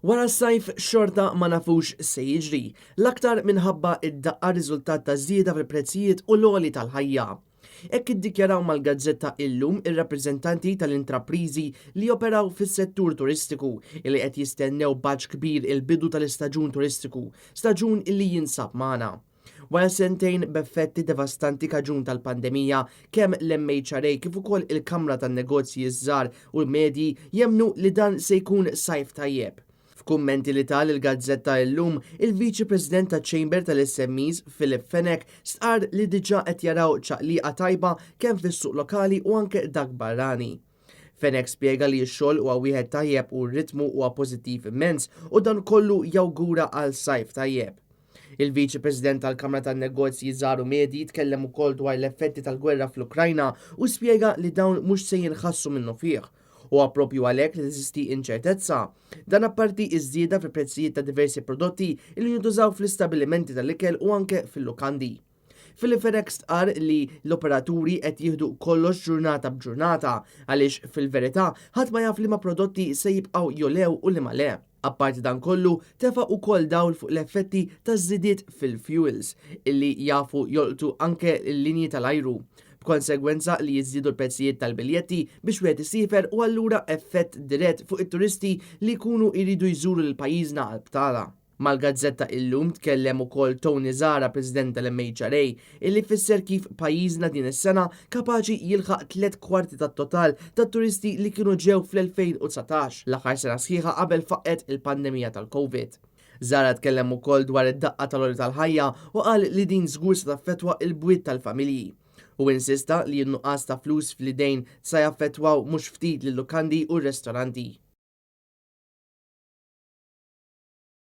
Wara s-sajf xorta ma nafux se jiġri, l-aktar minħabba id-daqqa riżultat ta' żieda fil-prezzijiet u l-għoli tal-ħajja. Hekk iddikjaraw mal-gazzetta Illum ir-rappreżentanti tal-intrapriżi li joperaw fis-settur turistiku li qed jistennew b'għatx kbir il-bidu tal-istaġun turistiku, staġun illi jinsab magħna. Wara sentejn b'effetti devastanti kaġun tal-pandemija, kemm l-MHRA kif ukoll il-Kamra tan-Negozji ż-Żgħar u l-Medji jemmnu li dan se jkun sajf tajjeb. F'kummenti li ta lill-gazzetta Illum, il-Viċi President taċ-Chamber tal-SMEs, Philip Fenech, stqarr li diġà qed jaraw ċaqliqa tajba kemm fis-suq lokali u anke dak barrani. Fenech spjega li x-xogħol huwa wieħed tajjeb u r-ritmu huwa pożittiv immens u dan kollu jawgura għal sajf tajjeb. Il-Viċi President tal-Kamra tan-Negozji Żgħar u Medji tkellem ukoll dwar l-effetti tal-gwerra fl-Ukrajna u spjega li dawn mhux se jinħassu minnufih. Huwa proprju għalhekk li teżisti inċertezza. Dan apparti iż-żieda fil-prezzijiet ta' diversi prodotti li jintużaw fl-istabbilimenti tal-ikel u anke fil-lukandi. Philip Fenech stqarr li l-operaturi qed jieħdu kollox ġurnata b'ġurnata għaliex fil-verità ħadd ma jaf liema prodotti se jibqgħu jogħlew u liema le. Apparti dan kollu, tefa' ukoll dawl fuq l-effetti taż-żidiet fil-fuels illi jafu jolqtu anke l-linji tal-ajru, b'konsegwenza li jiżdiedu l-prezzijiet tal-biljetti biex wieħed isiefer u allura effett dirett fuq it-turisti li jkunu jridu jżuru lil pajjiżna għall-btala. Mal-gazzetta Illum tkellem ukoll Tony Zahra, President tal-MHRA, illi fisser kif pajjiżna din is-sena kapaċi jilħaq 3/4 tat-total tat-turisti li kienu ġew fl-2019, l-aħħar sena sħiħa qabel faqqgħet il-pandemija tal-Covid. Zahra tkellem ukoll dwar id-daqqa tal-għoli tal-ħajja u qal li din żgur se taffettwa l-bwiet tal-familji. Hu insista li n-nuqqas ta' flus fl-idejn sa jaffettwaw mhux ftit lil-lukandi u r-restoranti.